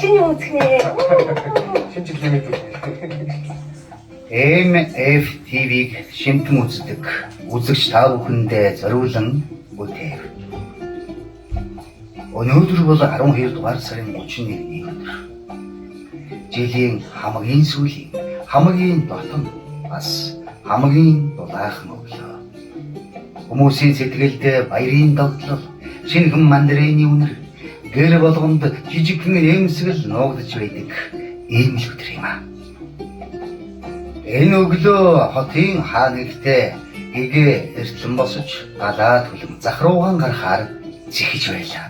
Шинэ юм үзэх нэ. Шинэ жилийн мэд үү. MFTV-г шимтэн үздэг үзэгч та бүхэндээ зориулан бүтээв. Өнөөдөр бол 12 дугаар сарын 31-ний өдөр. Жилийн хамгийн сүүлийн, хамгийн дотн бас хамгийн дулаахан өглөө. Хүмүүсийн сэтгэлд баярын догтлол, шинэхэн мандарины үнэр, гэр болгонд жижигхэн нэмсгэл нуугдж байдаг ийм л өдөр юм аа. Энэ өглөө хотын хаа нэгтээ гэгээ эртлэн босож галаа түлэн зах руугаан гарахаар зэхэж байлаа.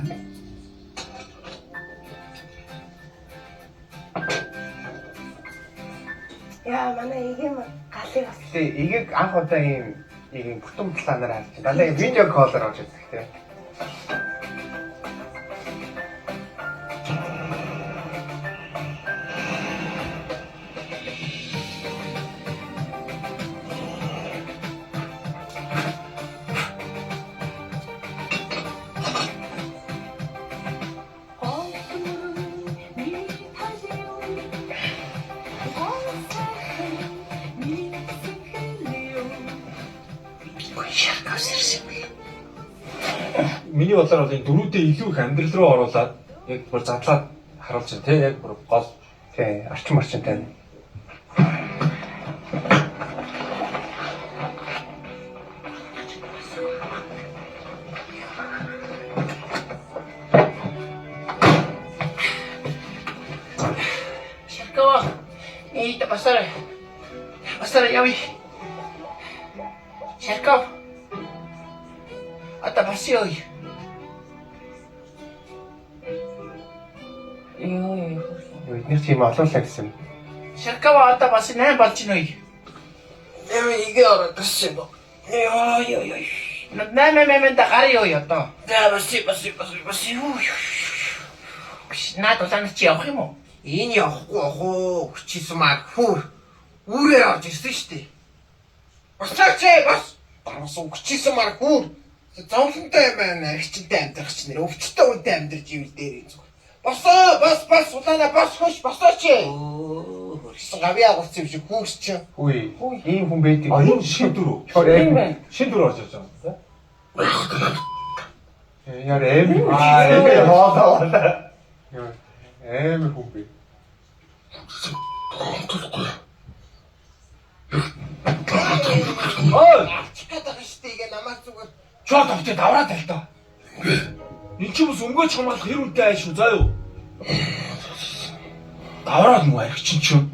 Яа, манай эгийн галыг бас Гэтэ эгийг анх удаа ийм нэг юм бүтэн планаар харж байна. Дандаа юм видео коллоор орж ирдэг тийм. Миний бодлоор бол энэ дөрүүдээ илүү их амьдрал руу оруулаад яг бүр задлаад харуулж байна те яг бүр гол Тий, арчин марчинтай. Шаркава. Ийд басараа. Басараа явъя. Шаркав. Ата бас явъя. Йоо ёо. Юу эднэр чи юм олуулаа гэсэн. Шаркава ата бас 8 болж байна уу? Яа игээ ороод ирсэн юм. Йоо ёо ёо. 8 8 да гар ёо одоо. За бас бас бас бас юу. Наад улаан чи явах юм уу? Энэ явахгүй ах уу хүчээсэн маа хүүр үүрээр орж ирсэн шүү дээ. Босооч ээ бос. Дарвас хүчээсэн маа хүүр. Зовлонтой юм байна. Арчинтай амьдрах чинь нэр өвчтөй үнтэй амьдрч ивэл дээр юм зүгээр. Босоо бос бос улаана бос хөш босооч ээ. Хөрсөн гавьяа агуулсан юм шиг хүүрс чинь. Үгүй. Ийм хүн байдаг. А энэ шин дөрөв. Йоо, аим. Шин дөрөв орж ирж байгаа юм те. Яар аим. Аа энэ хоолоо. Йоо, аим хүн бэ. Ой, Арчих гээд байгаа шүү дээ. Ингээ намайг зүгээр чоо тавтай давраа тал та. Энд чи бас өнгөө чамаалах хэр үнэтэй ааш шүү заа юу? Давраад муу архичин чинь.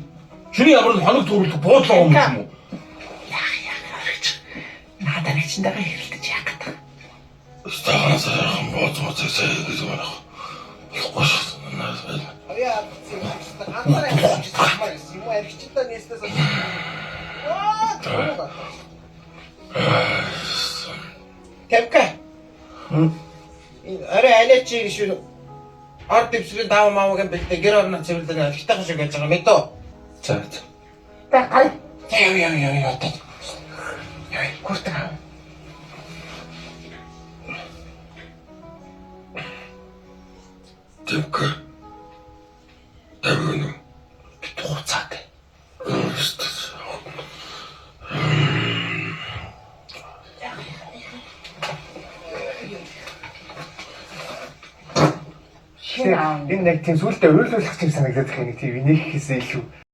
Чиний ямар нэг хоног төрүүлэх буудлаа юм юм уу? Яах яах аргач. Наад аргачинтайгаа хэрэлдэж яах гэдэг. гавьяа агуулсан юм шиг ганцаараа амьдарч ирсэн юм уу арчинтай нийслээс Аа. Тавка. Энэ орой алиач шүү. Ор дэвсгэрийн таав маавгийн бэлдээ гэр орноо цэвэрлэн алхтайхан шиг байж байгаа мэдөө. За за. Та гар. За яв яв яв яв та. Яв куртаг ав. Бит хуцаатай. шинэ аав. Энэ яг тийм сүултээ уйлуулах юм санагдаад их юм тийм инех хийсэн илүү.